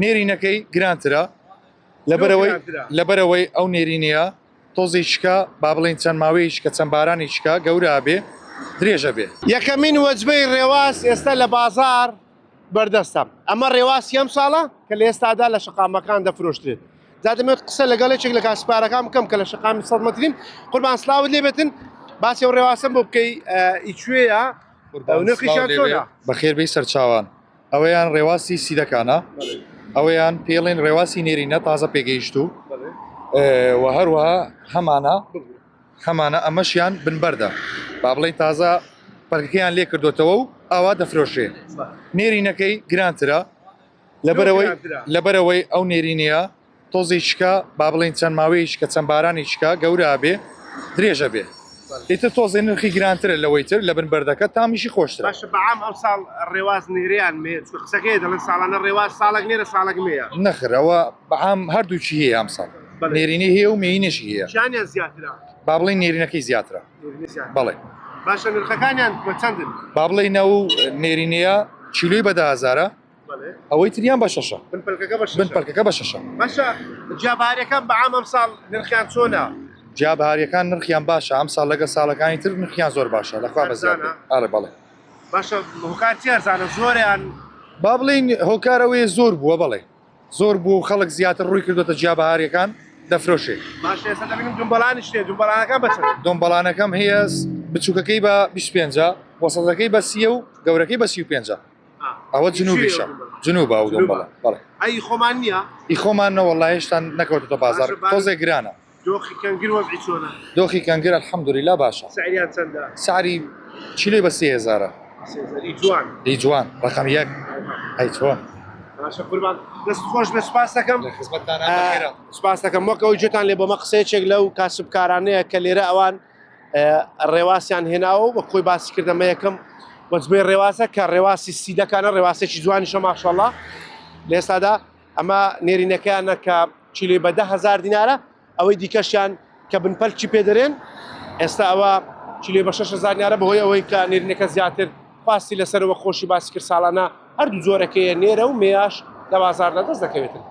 نێرینەکەی گرانترە لەبەرەوەی لەبەرەوەی ئەو نێرینەیە تۆزی شکا با بڵین چەند ماوەیەکی کە چەند بارانی شکا گەورە بێ درێژە بێ. یەکەمین وەجبەی ڕێواس ئێستا لە بازاڕ بەردەستە، ئەمە ڕێواسی ئەم ساڵە کە لە ئێستادا لە شەقامەکان دەفرۆشترێت. جا دەمەوێت قسە لەگەڵ یەکێک لە کاسبکارەکان بکەم کە لە شەقامی سەد مەترین. قوربان سڵاوت لێ بێتن، باسی ئەو ڕێواسەم بۆ بکەی ئی کوێیە قوربان و نرخیشیان سڵاو لێ بێ. چۆنە؟ بەخێربێی سەرچاوان. ئەوەیان ڕێواسی سیدەکانە ئەوەیان پێڵێن ڕێواسی نێرینە تازە پێگەیشتوو و هەروەها هەمانە هەمانە ئەمەشیان بنبەردە با بڵێن تازە پەرکەکەیان لێ کردوتەوە و ئاوا دەفرۆشێ نێرینەکەی گرانترە لەبەرەوەی لەبەرەوەی ئەو نێرینەیە تۆزی شکا با بڵێین چەند ماوەیەکی کە چەند بارانی شکا گەورە بێ درێژە بێ ئیتر تۆزێ نرخی گرانترە لەوەی تر لە بن بەردەکە تامیشی خۆشترە. باشە بەعام ئەو ساڵ ڕێواز نێرەیان مێ چونکە قسەکەی دەڵێن ساڵانە ڕێواز ساڵێک نێرە ساڵێک مێیە. نەخر ئەوە بەعام هەردووکی هەیە ئەم ساڵ نێرینەی هەیە و مێینەشی هەیە. کیانیان زیاترە؟ با بڵێین نێرینەکەی زیاترە. بەڵێ. باشە نرخەکانیان بە چەندن؟ با بڵێین ئەو نێرینەیە کیلۆی بە دە هەزارە. ئەوەی تریان بە شەشە بن پەلکەکە بە بن پەلکەکە بە شەشە باشە جیاباریەکان بە عام ئەمساڵ نرخیان چۆنە؟ جیاباریەکان نرخیان باشە ئەمساڵ لەگە ساڵەکانی تر نرخیان زۆر باشە لەخوا بەزیاد ئەڵێ بەڵێ باشە هۆکار چی ئەرزانە زۆریان با بڵێین هۆکار ئەوەیە زۆر بووە بەڵێ زۆر بوو و خەڵک زیاتر ڕووی کردوتە جیابەهاریەکان دەفرۆشێ باشە ئێستا دەبینم دومبەڵانیش هەیە دومبەڵانەکان بە چەند دۆمبەڵانەکەم هەیە بچووکەکەی بە 25 وەسەتەکەی بە سیە و گەورەکەی بە 35 ئەوە جنوبیشە جنوبە ئەو دۆمبەڵە بەڵێ. ئەی خۆمان نییە؟ ئی خۆمان نە وەڵا هێشتا نەکەوتۆتە بازاڕ تۆزێک گرانە. دۆخی کەنگر وەزعی چۆنە؟ دۆخی کەنگر الحمدللە باشە. سعریان چەندە؟ سعری کیلۆی بە 3000ە. ئی جوان. ئی جوان ڕەقەم یەک ئەی چۆن؟ باشە قوربان دەست خۆش بێ سوپاس دەکەم. لە خزمەتتانە بەخێرا. سوپاس دەکەم وەک ئەوەی گوێتان لێ بۆمە قسەیەکێک لەو کاسبکارانەیە کە لێرە ئەوان ڕێواسیان هێناوە و خۆی باسی کردەمە یەکەم وەجبەی ڕێواسە کە ڕێواسی سیدەکانە ڕێواسێکی جوانیشە ماشەڵا لە ئێستادا ئەمە نێرینەکەیانە کە کیلۆی بە 10هزار دینارە ئەوەی دیکەشیان کە بنپەلکی پێدەرێن ئێستا ئەوە کیلۆی بە 6هزار دینارە بەهۆی ئەوەی کە نێرینەکە زیاتر خواستی لەسەرەوە خۆشی باسی کرد ساڵانە هەردوو جۆرەکەیە نێرە و مێیاش لە بازاردا دەست دەکەوێتن.